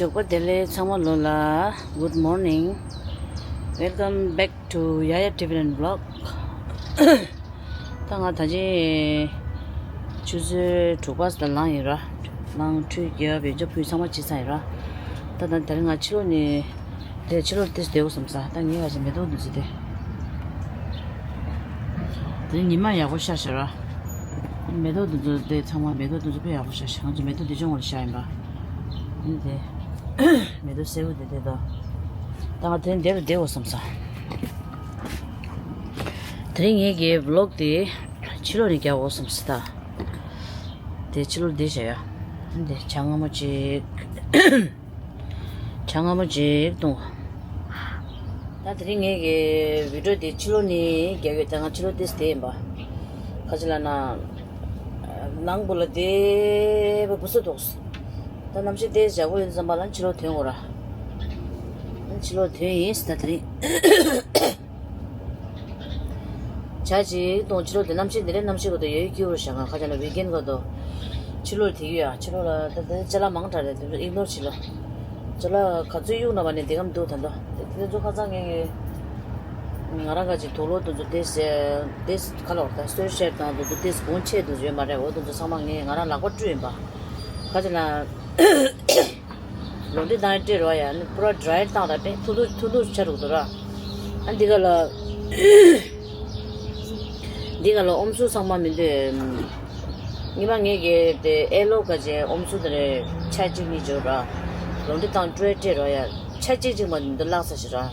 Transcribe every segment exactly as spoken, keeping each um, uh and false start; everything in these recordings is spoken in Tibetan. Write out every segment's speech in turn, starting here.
བདེ་ལེགས་ཚང་མ་ལོ་ལ། Good morning. Welcome back to Yaya Tibetan Vlog. ད་ང་ད་ཅི་ཆུ་ཚོད་དྲུག་པ་ཙམ་ལངས་ཡིན་ར། ལངས་ཁྲུས་རྒྱབ་ཡོན་ཆབ་ཕུལ་ཚང་མ་བྱས་ཚར་ཡིན་ར། ད་ད་དེ་རིང་ང་ཕྱི་ལོགས་ནས་དེ་ཕྱི་ལོགས་ཏོག་ཙམ་བསྡད་དགོས་བསམ་ས། ད་ངས་ང་ཅི་མེ་ཏོག་འདི་ཚོ་དེ། དེ་ཉི་མ་ཡག་པོ་ཤར་ཤག་ར། མེ་ཏོག་འདི་ཚོ་དེ་ཚང་མ་མེ་ཏོག་འདི་ཚོ་དཔེ་ཡག་པོ་ཤར་ཤག་ང་ཚོ་མེ་ཏོག་འདི་ཅུང་ངོ་ཤར་ཡིན་པ། ཨ་ནི་དེ་མེ་ཏོག་སེར་པོ་དེ་དེ་དང་། ད་ང་དེ་འདིར་བསྡད་དགོས་བསམ་ས། དེ་རིང་ངེད་ཀྱི་ཝི་ལོག་དེ་ཕྱི་ལོགས་ནས་རྒྱག་དགོས་བསམ་ས། ད་དེ་ཕྱི་ལོགས་བསྡད་བྱ་ཡ། ཨ་ནི་དེ་བྱ་སྔ་མོ་ཅིག་བྱ་སྔ་མོ་ཅིག་བཏུང་། ད་དེ་རིང་ངེད་ཀྱི་བི་ཌིའོ་དེ་ཕྱི་ལོགས་ནས་རྒྱག་ཡོད། ད་ང་ཕྱི་ལོགས་ཏོག་ཙམ་བསྡད་ཡིན་པ། ག་ཅི་ལབ་ན། ནང་སྒོ་ལ་བསྡད་པ་སྦུ་སུ་འདུག་ད་གནམ་གཤིས་ཏོག་ཙམ་ཡག་པོ་ཡོད་ཙམ་པ་ལ་ཕྱི་ལོགས་ཐོན་དགོས་ར། ཕྱི་ལོགས་ཐོན་ཡིན་ད་དེ་རིང་། བྱ་ཅིག་བཏུང་། ཕྱི་ལོགས་དེ་གནམ་གཤིས་འདི་འདྲའི་གནམ་གཤིས་གོ་ད་ཡོད་སྐྱིད་པོ་རེད་ཤག་ང་ཁ་ཅག་ལ་ཝིག་ཨེན་གོ་ད་ཕྱི་ལོགས་དེ་ཡོད་ཡ། ཕྱི་ལོགས་ལ་ད་ད་ཅ་ལག་མང་དྲགས་རེད། དེ་ཚོ་ཨིག་ནོར་བྱེད་ལོ། ཅ་ལག་ག་ཚོད་གཡུག་ན་བ་ནས་དེ་གམ་འདུག་ད་ད་དེ་ཚོ་ཁ་སང་ངས་ང་རང་ག་ཅིག་དུག་ལོག་དེ་ཚོ་ཏོག་ཙམ་ཏོག་ཙམ་ཁ་ལོག་ད་གསོལ་ཤེར་དང་དེ་ཚོ་ཏོག་ཙམ་གོང་ཆེ་དེ་ཚོ་ཡོད་མ་རེད། འོ་དེ་ཚོ་ཚང་མ་ངས་ང་རང་ལག་པ་བཀྲུས་ཡིན་པ། ཁ་ཅིག་ལ། ལོ་འདྲི་བཏང་ཡ་སྤྲད་རོགས་ཡ། ཨ་ནི་པུ་ར་ཌི་རའི་བཏང་ར་པས་ཐུང་ཐུང་ཐུང་ཐུང་ཆགས་འགྲོ་གི་འདུག་ར། ཨ་འདི་ག་ལ། འདི་ག་ལ་ཨོམ་སྲུ་ཚང་མ་མི་འདུག་ཉི་མ་ངས་གི་དེ་ཨེ་ལོ་ག་ཅན་ཨོམ་སྲུ་དེ་རེད། ཆ་གཅིག་གཉིས་འཇོག་ར། ལོ་འདྲི་བཏང་སྤྲོད་སྤྲད་རོགས་ཡ། ཆ་གཅིག་གཅིག་མ་འདི་བརླག་ས་ཞིག་ར།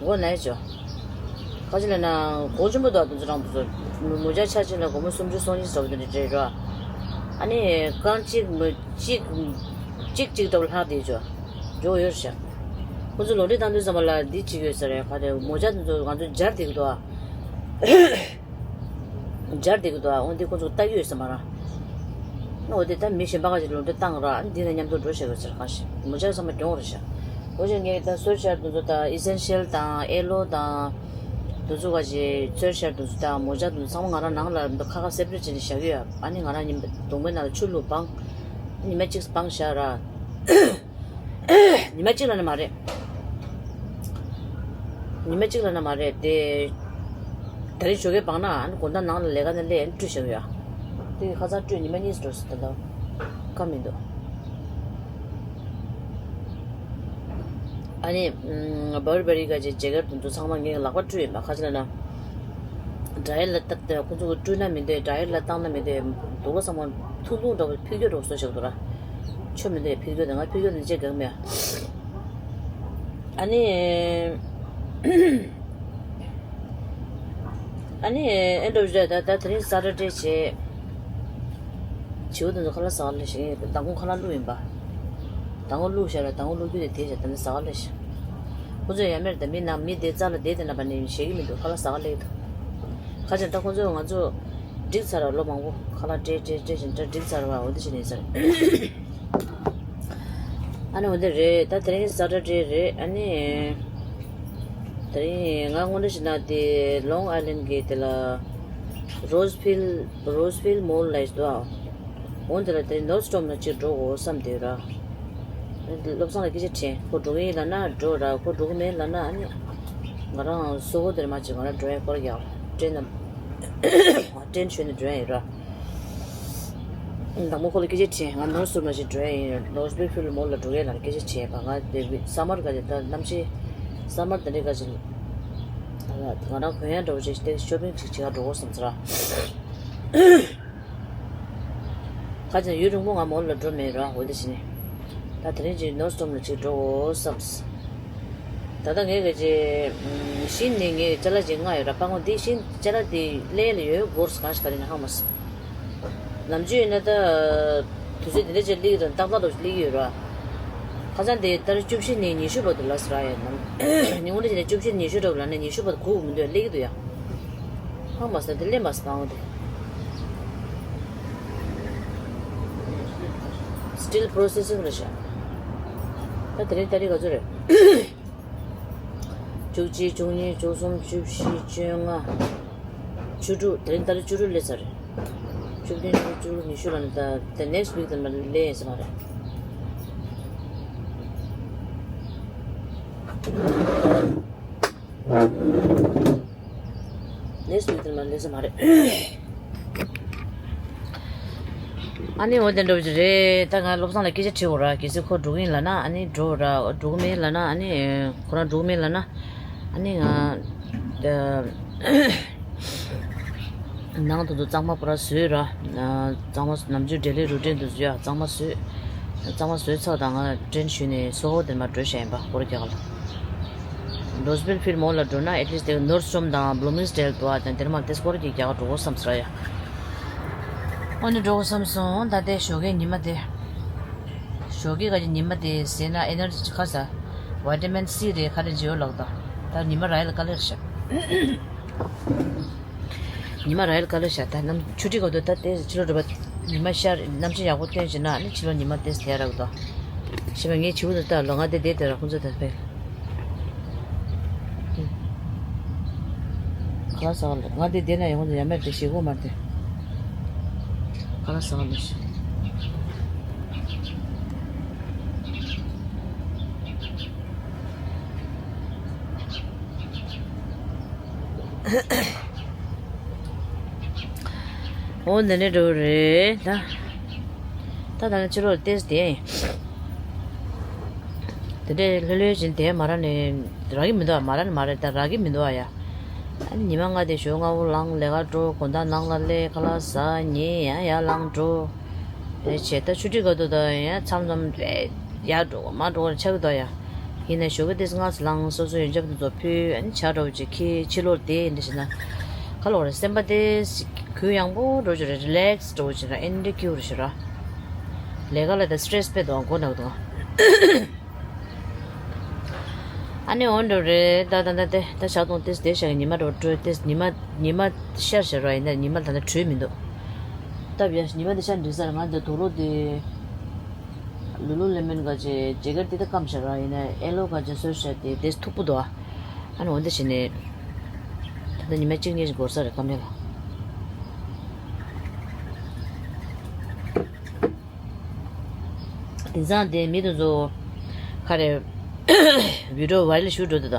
འོ་ན་ཡ་ཅོ། ག་ཅི་ལབ་ན་གོང་ཆེན་པོ་དང་དེ་ཚོ་རང་དེ་ཚོ་མོ་ཇ་ཆ་ཆེན་ལ་སྒོར་མོ་སུམ་ཅུ་སོ་གཉིས་ཟེར་བ་དེ་འདྲ་སྤྲད་རོགས། ཨ་ནི་རྐང་གཅིག་མོ་གཅིག་གཅིག་གཅིག་འདྲ་བོ་ལྷག་བསྡད་ཅོ། འཇོག་ཡོད་ཤག་ཁོ་ཚོ་ལོ་འདྲི་བཏང་དུས་ཙམ་པ་ལ་འདི་བྱེད་ཀྱི་ཡོད་ས་རེད། ག་རེ་མོ་ཇ་དེ་ཚོ་ང་ཚོ་སྦྱར་བསྡད་ཀྱི་འདུག་ཨ། སྦྱར་བསྡད་ཀྱི་འདུག་ཨ། འོ་འདི་ཁོ་ཚོ་ལྟ་གི་ཡོད་ས་མ་རེད། འོ་དེ་ད་མི་གཞན་པ་ག་ཅིག་ལོ་འདྲི་བཏང་ར། ཨ་ནི་འདི་ལ་མཉམ་དུ་འགྲོ་བྱེད་དགོས་ཟེར། གང་ཞིག་མོ་ཇ་ཚང་མ་གྱོང་རེད་ཤག་འོ་ཅག་ངས་ད་གསོལ་ཤར་དེ་ཚོ་དང་ཨི་སེན་ཤལ་དང་ཨེ་ལོ་དང་དེ་ཚོ་ག་ཅིག་གསོལ་ཤར་དེ་ཚོ་དང་མོ་ཇ་དེ་ཚོ་ཚང་མ་ང་རང་ནང་ལ་ཁ་ཁ་སེ་པ་རེ་ཊི་བྱས་ནས་བཞག་གི་ཡོད། ཨ་ནི་ང་རང་ཉིན་གདོང་པའི་ནང་ལ་ཆུ་བླུགས་སྦངས། ཉི་མ་གཅིག་སྦངས་བཞག་ར། ཉི་མ་གཅིག་ལ་ན་མ་རེད། ཉི་མ་གཅིག་ལ་ན་མ་རེད་དེ། ད་རེས་ཞོགས་ཀས་སྦངས་ན་ཨ་ནི་དགོང་དག་ནང་ལ་ལས་ཀ་ནས་སླེབས་ཨ་ནི་བཀྲུས་བཞག་ཡོད། དེ་ཁ་སང་བཀྲུས་ཉི་མ་གཉིས་འགྲོ་སྲིད་ད་ལོ། ཁ་མི་འདུག་ཨ་ནི་བར་བར་རི་ག་ཅེ་ཇེ་གར་དུ་འདུག་ཚང་མ་ངས་ལག་པ་བཀྲུས་ཡིན་པ། ཁ་ཅིག་ལ་ན། ཌ་ཡར་ལ་བཏབ་སྟེ་ཁོ་ཚོ་གི་བཀྲུས་ན་མི་འདོད། ཌ་ཡར་ལ་བཏང་ན་མི་འདོད། དུག་ལོག་ཚང་མ་ཐུང་ཐུང་འདྲ་བོ་ཕིག་ཀྱོ་འདྲ་བོ་བཟོ་བཞག་འདུག་ར། ཆོ་མི་འདོད་ཕིག་ཀྱོ་དེ། ང་ཕིག་ཀྱོ་དེ་ཅེ་གང་མེད། ཨ་ནི། ཨ་ནི་ཨེ་འདྲ་བོ་ཞིག་ད་ད་དེ་རིང་སེ་ཊར་ཌེ་བྱས། བྱིའུ་དེ་ཚོ་ཁ་ལག་ཟ་ག་སླེབས་ཤག་ངས་མདང་དགོང་ཁ་ལག་བླུགས་ཡིན་པ། མདང་དགོང་བླུགས་བཞག་ར། མདང་དགོང་བླུགས་རྒྱུ་དེ་དེ་བྱས་ད་ནི་ཟ་ག་སླེབས་ཤག་ཁོ་ཚོ་ཡ་མེར་ད་མི་ནང་མི་དེ་རྩ་ལ་བསྡད་དེ་ན་པ་ནི་ཞེད་ཀྱི་མི་འདུག་ཁ་ལག་ཟ་ག་སླེབས་འདུག་ཁ་ཅིག་ད་ཁོ་ཚོས་ང་ཚོ་འགྲིག་ཚར་ར། ལོ་མང་པོ་ཁ་ལག་སྤྲད་སྤྲད་སྤྲད་བཞིན་ད་འགྲིག་ཚར་བ་འོ་དེ་བྱས་ནས་ཟེར། ཨ་ནི་འོ་དེ་རེད། ད་དེ་རིང་སེ་ཊར་ཌེ་རེད། ཨ་ནི་དེ་རིང་ང་དངོས་གནས་བྱས་ན་དེ་ལོང་ཨའི་ལན་གྱི་དེ་ལ་རོ་སི་ཕིལ་རོ་སི་ཕིལ་མོལ་ལ་ཡིན་འདུག་ཨ། འོ་དེ་ལ་དེ་ནོར་སི་ཊོརམ་ལ་གཅིག་འགྲོ་དགོས་བསམ་བསྡད་ར། བློ་བཟང་ལ་སྐད་ཆ་དྲིས། ཁོ་འགྲོ་གི་ཡིན་ལབ་ན་འགྲོ་ར། ཁོ་འགྲོ་གི་མེད་ལབ་ན་ཨ་ནི་ང་རང་སོ་གོ་དེར་མ་ཅིག་ང་རང་འགྲོ་ཡ་སྐོར་རྒྱག་ཏྲེན་ན་ཏྲེན་ཞོན་ནས་འགྲོ་ཡ་ཡིན་ར། དང་པོ་ཁོ་ལ་སྐད་ཆ་དྲིས། ང་ནོར་སི་ཊོརམ་ལ་ཅིག་འགྲོ་ཡ་ཡིན། ནོར་སི་ཕིལ་མོལ་ལ་འགྲོ་གི་ཡིན་ལབ་སྐད་ཆ་དྲིས་པ། ང་དེ་སམ་མར་ག་ཅིག་ད་གནམ་གཤིས་སམ་མར་དེ་འདྲའི་ག་ཅིག་ང་རང་གོན་ཡ་འདྲ་བོ་ཅིག་དེ་ཤོ་པིང་ཅིག་བྱེད་ག་འགྲོ་དགོས་བསམ་ཚར་ར། ཁ་ཅིག་ཡུན་རིང་པོ་ང་མོལ་ལ་འགྲོ་མེད་ར། འོ་དེ་བྱས་ནས་ད་དེ་རིང་ཅིག་ནོར་སི་ཊོརམ་ལ་ཅིག་འགྲོ་དགོས་བསམས། ད་ལྟ་ངས་ག་ཅིག་ཤིན་ནས་ངས་ཅ་ལག་ཅིག་མངགས་ཡོད་ར། སྤང་གོང་འདི་ཤིན་ཅ་ལག་འདི་ལེན་ལ་ཡོད་སྐོར་གང་ཞིག་ག་རེ་ནས་ཧང་མ་སོང་། ནམ་རྒྱུན་ཡིན་ན་ད་དུས་ཚོད་འདི་འདྲ་ཅིག་སླེབས་ཀྱི་ར། ཏག་ཏག་འདྲ་ཅིག་སླེབས་ཀྱི་ཡོད་ར། ཁ་སང་དེ་ལྟར་བཅུ་བཞི་ནས་ཉི་ཤུ་བར་དུ་ལབ་སོང་ར། ཡ་ནམ་ཉིན་གུང་དེ་བྱས་ན་བཅུ་བཞི་ནས་ཉི་ཤུ་འདྲ་བོ་ལབ་ནས་ཉི་ཤུ་བར་དུ་སྒུག་མི་འདུག་སླེབས་ཀྱི་འདུག་ཡ། ཧང་མ་སོང་། དེ་ལེན་མ་སོང་། སྤང་གོང་དེ་Still processing རེད་ཤག་ད་དེ་རིང་ཏ་རིག་ག་ཚོད་རེད། བཅུ་གཅིག་བཅུ་གཉིས་བཅུ་གསུམ་བཅུ་བཞི་བཅོ་ལྔ། བཅུ་དྲུག་དེ་རིང་ཏ་རིག་བཅུ་དྲུག་སླེབས་ཚར་རེད། བཅུ་བདུན་བཅུ་དྲུག་ཉི་ཤུ་ལ་ནི་ད་དེ་next week དེ་ནས་ལེན་ཡིན་ས་མ་རེད། ལས་སུ་དེ་མ་ལས་སུ་མ་རེད། ཨ་ནི་འོ་དེ་འདྲ་བོ་ཅིག་རེད། ད་ང་བློ་བཟང་ལ་སྐད་ཆ་དྲིས་འོ་ར། གལ་སྲིད་ཁོ་འགྲོ་གི་ཡིན་ལབ་ན། ཨ་ནི་འགྲོ་ར། འགྲོ་གི་མེད་ལབ་ན། ཨ་ནི་ཁོ་རང་འགྲོ་གི་མེད་ལབ་ན། ཨ་ནི་ང་ད་ནང་དུ་དུ་གཙང་མ་པུ་ར་བཟོས་ར། གཙང་མ་ནམ་རྒྱུན་ཌེ་ལི་རུ་ཊིན་དུ་བཟོས་ཡ། གཙང་མ་བཟོས། གཙང་མ་བཟོས་ཚར་དང་ང་ཊེན་ཞུས་ནས་སོ་ཧོ་དེར་མ་འགྲོ་བྱས་ཡིན་པ། སྐོར་རྒྱག་ག་ལ། རོ་སི་ཝིལ་ཕིལ་མོལ་ལ་འགྲོ་ན། ཨེཊ་ལིསཊ་དེ་ནོར་སི་ཊོམ་དང་བླུ་མིང་སི་ཌེལ་དུ་བ་དང་དེར་མ་དེ་སྐོར་གྱི་རྒྱག་ག་འགྲོ་དགོས་བསམ་སོང་ཡ། ཨོ་ནི་འགྲོ་དགོས་བསམ་སོང་། ད་ལྟའི་ཞོགས་ཀའི་ཉི་མ་དེ། ཞོགས་ཀའི་ག་གི་ཉི་མ་དེ་ཟེར་ན་ཨེ་ནར་ཇི་ཁ་ས། ཝི་ཊ་མིན་སི་རེད། ག་རེ་བརྗེ་ཡོད་ལགས། ད་ད་ཉི་མ་ར་ཡལ་དཀའ་ལས་རེད་ཤག་ཉི་མ་ར་ཡལ་དཀའ་ལས་ཤག་ད་ནམ་ཆུ་ཁྲིད་ག་དུ་ད་ལྟའི་ཕྱི་ལོགས་འགྲོ་བ། ཉི་མ་ཤར། གནམ་གཤིས་ཡག་པོ་སྟོན་བྱེད་ན་ནི་ཕྱི་ལོགས་ཉི་མ་ཏེས་དེ་རག་དོ། ཤི་བ་ངའི་བྱིའུ་དེ་ལྟ་ལོ། ང་དེ་བསྡད་དེ་ར་ཁོང་ཚོ་དེར་ཕེབས། ཁ་ལག་ཟ་ག་ལ། ང་དེ་བསྡད་ན་ཡང་ཁོང་ཚོ་ཡ་མེད་དེ་ཞེད་སྒོ་མར་དེ། ཁ་ལག་ཟ་ག་ལ་ཤི། འོ་འདི་ནས་འགྲོ་རེད་ད། ད་ད་ནི་ཕྱི་ལོགས་ཏེས་དེ། དེ་འདྲས་ལྷོད་ལྷོད་བཞིན་དེ་མ་ར་ནས་རག་གི་མི་འདུག་ཨ། མ་ར་ནས་མ་ར་ད་རག་གི་མི་འདུག་ཨ་ཡ། ཨ་ནི་ཉི་མ་ལྔ་དེ་ཞོགས་སྔ་པོ་ལངས། ལས་ཀ་འགྲོ། དགོང་དག་ནང་ལ་སླེབས། ཁ་ལག་ཟ། ཉལ། ཡང་ཡར་ལངས་འགྲོ། རེད་བྱས་ད་ཆུ་ཁྲིད་ག་དུ་ད་ཡང་མཚམས་མཚམས་རེད། ཡར་འགྲོ་དགོས་མར་འགྲོ་དགོས་ཆགས་ཀྱི་འདུག་ཡ། ཡིན་ན་ཞོགས་ཀ་དེ་སྔ་ཙམ་ལངས། སོ་སོ་ཡོན་ཆབ་དེ་ཚོ་ཕུལ། ཨ་ནི་ཇ་འདྲ་བོ་ཅིག་ཁྱེར། ཕྱི་ལོགས་བསྡད་འདྲ་བྱས་ན། ག་ལབ་དགོས་རེད། སེམས་པ་དེ་གུ་ཡངས་པོ་འདྲ་བོ་ཅིག་རེད། རི་ལེག་སི་འདྲ་བོ་ཅིག་ར། ཨེ་འདྲ་སྐྱིད་པོ་རེད་ཤག་ར། ལས་ཀ་ལ་ད་སི་ཊེ་རེ་སི་དཔེ་འདུག་མགོ་ན་གི་འདུག་ཨ་ནི་འོ་འདྲ་བོ་རེད། ད་ད་ད་དེ་ད་ཇ་འཐུང་དེ་བསྡད་ཤག་ཉི་མ་འདྲ་བོ་དྲོས་དེ། ཉི་མ་ཉི་མ་ཤར་ཤག་ར། ཡིན་ན་ཉི་མ་ད་ལྟ་དྲོས་མི་འདུག་སྟབས་ཡག་ཉི་མ་འདི་ཤར་འགྲིག་ས་རེད། ང་འདི་དུག་ལོག་དེ། ལུ་ལུ་ལེ་མོན་ག་ཅེ་ཇེ་ཀེ་ཊི་དེ་ད་སྐམ་ཤག་ར། ཡིན་ན་ཨེ་ལོ་ག་ཅེ་སོས་ཤག་དེ་དེ་མཐུག་པོ་འདུག་ཨ་ནི་འོ་འདི་བྱས་ནས་ད་ལྟ་ཉི་མ་གཅིག་གཉིས་ཤིག་འགོར་ས་རེད་སྐམ་ཡ་ལ། དེང་སང་དེ་མི་དེ་ཚོ་ག་རེ་བི་ཌི་ཡོ་ཝའི་རལ་ཞུ་འགྲོ་འདུག་ད།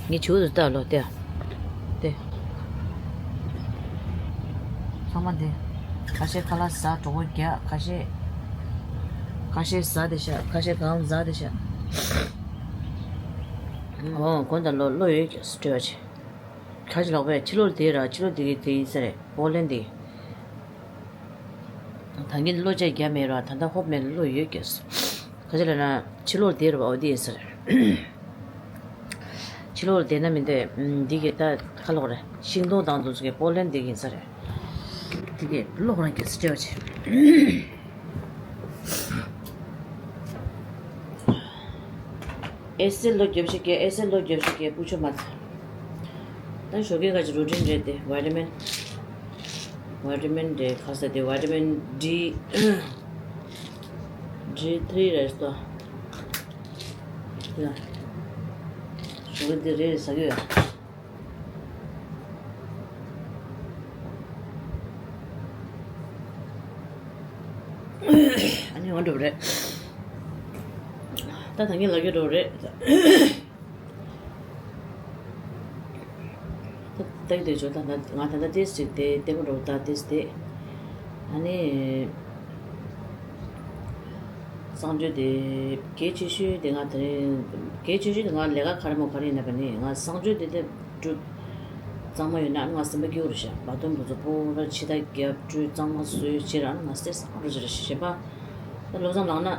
ངས་བྱིའུ་དེ་ལྟ་ལོ་དེ། དེ། ཚང་མ་དེ། ཁ་ཤས་ཁ་ལག་ཟ་གྲོད་ཁོག་རྒྱགས། ཁ་ཤས། ཁ་ཤས་ཟ་དེ་ཤག་ཁ་ཤས་གང་ཟ་དེ་ཤག་འོ་དགོང་དག་ལོ་གློ་ཡོད་ཀྱི་སྤྲོད་པ་ཆེ། ཁ་ཤས་ལོག་པས་ཕྱི་ལོགས་དེ་ར། ཕྱི་ལོགས་དེ་གི་དེ་ཡིན་ས་རེད། པོ་ལན་དེ། ད་གིན་གློ་ཆ་རྒྱག་མེད་ར། ད་ལྟ་ཧོབ་མེད་གློ་ཡོད་ཀྱི། ཁ་ཤས་ལ་ན་ཕྱི་ལོགས་དེ་ར་བ་འོ་དེ་ཡིན་ས་རེད། ཕྱི་ལོགས་ལ་བསྡད་ན་མི་འདོད། འདི་གི་ད་ཁ་ལོག་རེད། ཤིང་སྡོང་དང་དུ་ཚོ་གི་པོ་ལན་འདི་གི་ས་རེད། འདི་གི་གློག་རང་གི་སྤྲེའུ་ཆེ། ཨེ་སི་ལོ་རྒྱབ་ཤིག་གི། ཨེ་སི་ལོ་རྒྱབ་ཤིག་གི་པུ་ཆོ་མ། ད་ཞོགས་ཀས་ག་ཅི་རུ་ཊིན་རེད་དེ། ཝི་ཊ་མིན། ཝི་ཊ་མིན་རེད། ཁ་ས་དེ་ཝི་ཊ་མིན་ཌི། ཌི་ཐི་རི་རེད་དོ། ཡ། ཞོགས་ཀས་འདི་རེད་ཟ་གི་ཡོད། ཨ་ནི་འོ་འགྲོ་རེད། ད་ད་ངས་ལབ་རྒྱུ་འགྲོ་རེད། ད་ལྟ་དེ་ཚོ་ད་ང་ད་ལྟ་ཏེས་ཅིག་དེ་ལྟད་མོ་འགྲོ་ད་ཏེས་དེ། ཨ་ནི། གསང་སྤྱོད་དེ་གལ་ཆེ་ཤོས་དེ་ང་དེ་རིང་། གལ་ཆེ་ཤོས་དེ་ང་ལས་ཀ་ག་རེ་མོ་ག་རེ་ཡིན་ན་བ་ནི་ང་གསང་སྤྱོད་དེ་དེ་སྒྲུབ། གཙང་མ་ཡོད་ན་ང་སེམས་པ་སྐྱིད་པོ་རེད་ཤག་བ་དུམ་དེ་ཚོ་པོ་ར་ཕྱི་ད་རྒྱབ་སྤྲུལ་གཙང་མ་བཟོས་བྱེད་ར་ང་སེམས་པ་རེད་ཤག་ཤེས་པ། ད་ལོ་ཙམ་ལངས་ན་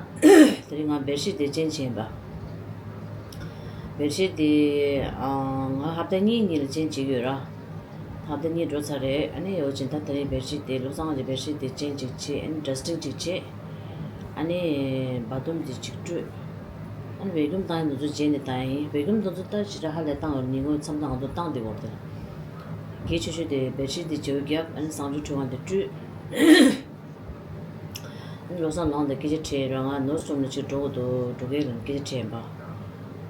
དེ་རིང་ང་བེད་ཤིད་དེ་ཅན་བྱས་ཡིན་པ། བེད་ཤིད་དེ་ང་ཧབ་ཏ་གཉིས་གཉིས་ལ་ཅན་བྱེད་ཀྱི་ཡོད་ར། ད་ལྟ་གཉིས་འགྲོ་ཚར་རེད། ཨ་ནི་ཡོ་ཅན་ད་དེ་རིང་བེད་ཤིད་དེ་ལོ་ཚང་གི་བེད་ཤིད་དེ་ཅན་ཅིག་བྱེད། ཨ་ནི་ཌ་སི་ཊིང་ཅིག་བྱེད། ཨ་ནི་བ་དུམ་དེ་ཅིག་བཀྲུས། ཨ་ནི་བེ་ཀུམ་བཏང་ཡིན་དུ་ཚོ་བྱས་ནས་བཏང་ཡིན། བེ་ཀུམ་དུ་ཚོ་ད་ཇི་འདྲ་ཧ་ལས་བཏང་ཡོད་ཉིན་གུང་མཚམས་དང་ང་ཚོ་བཏང་བསྡད་ཡོད་དེ། གལ་ཆེ་ཤོས་དེ་བེད་ཤིད་དེ་བྱེའུ་རྒྱབ། ཨ་ནི་གསང་སྤྱོད་ཁྲུས་ཁང་དེ་བཀྲུས། ལོ་སང་ལངས་དང་སྐད་ཆ་དྲིས་ར། ང་ནོར་སི་ཊོམ་ལ་ཅིག་འགྲོ་དགོས་འདུག་འགྲོ་གི་ཡོད་ལ་སྐད་ཆ་དྲིས་ཡིན་པ།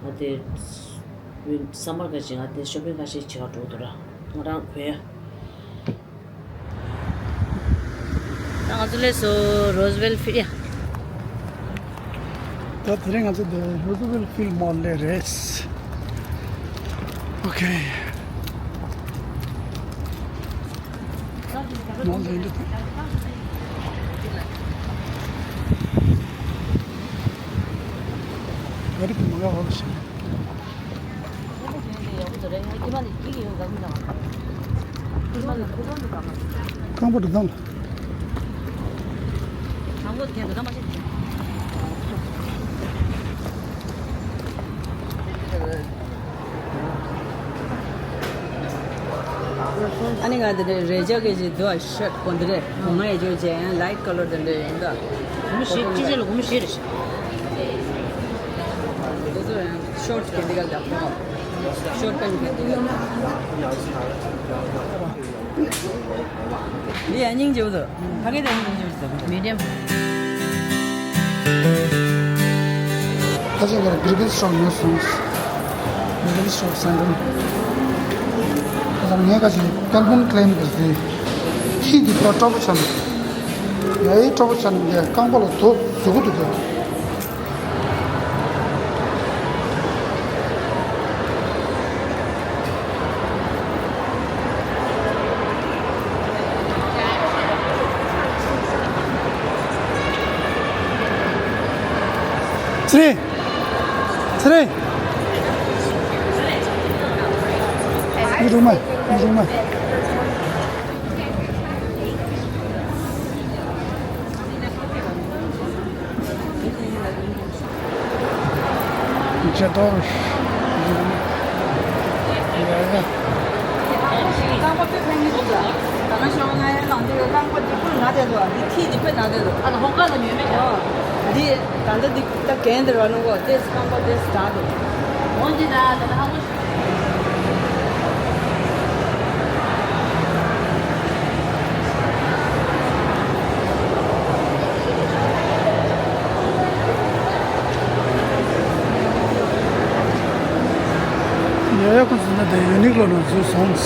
ང་དེ་ས་མར་ཁ་ཅིག་ང་དེ་ཤོ་པིང་ཁ་ཤས་བྱེད་ག་འགྲོ་དགོས་འདུག་ར། ང་རང་གོན་ཡ། ད་ང་ཚོ་སླེབས་སོང་རོ་སི་ཝེལ་ཕིལ་ཡ། ད་དེ་རིང་ང་ཚོ་འདི་རུ་ཛི་ཝེལ་ཕིལ་མོལ་ལ་རེད། ཨོ་ཁེ། ནང་དེ་འདྲ་འདུག་ག་རེ་གི་མ་ག་ཧོལ་ཞིག་རྐང་པ་འགྲོ་སྟངས། ཨ་ནི་ང་འདི་རེ་རེ་ཅག་གི་ཅིག་འདུག་ཤར་གོ་འདི་རེད། གོང་ན་ཡ་ཅོ་ཅན་ལའིཊ་ཁ་ལར་འདི་འདྲ་ཡིན་ད། གོམ་ཤེས་ཅི་ཅི་ལ་གོམ་ཤེས་རེད། འདི་ཚོ་ཡང་ཤོར་ཊི་གན་འདི་ག་ལ་ཤོར་ཊི་པན་གན་འདི་ག་ལ། འདི་ཡང་སྙིང་རྗེ་པོ་འདུག་ཕ་གི་དེ་སྙིང་རྗེ་པོ་འདུག་མི་ཌི་ཡམ། ཁ་ཆེ་གར་གྷི་རི་ཀིས་ཤོབ་ཉོས་སོང་། གྷི་རི་ཀིས་ཤོབ་སེང་གོ། ཁ་ཚང་ངས་ཁ་ཆེ་ཀལ་ཝིན་ཀ་ལེན་གྱི་རེད། ཁྱི་འདི་པ་སྤྲོ་པོ་ཆགས་འདུག་ཡ་ཡི་སྤྲོ་པོ་ཆགས་འདུག་རྐང་པ་ལ་དོ་ཟུག་གི་འདུག་ཚེ་རིང་། ཚེ་རིང་། མི་རུང་མ། མི་རུང་མ། ཇེ་དོར། རྐང་པ་དཔེ་ཕན་གྱི་འདུག་ད་ང་ཤོག་ང་ཡང་ནང་དུ་ཡོད། རྐང་པ་འདི་ཀུན་ན་བསྡད་འདུག་འདི་ཐིག་འདི་དཔེ་ན་བསྡད་འདུག་ཨ་ལ་ཧོ་ཀ་ལ་ཉོས་མེད་ཀྱང་། འདི་ད་ལྟ་འདི་ད་གན་འདིར་བ་ནོ་གོ། དེས་རྐང་པ་དེས་ད་འདུག་འོན་ཏེ་ད་ད་ཧ་གོ། ཡ་ཡ་ཁོ་ཚོ་ན་དེ་ཡུ་ནིག་ལོ་ནང་འཛུལ་སོང་།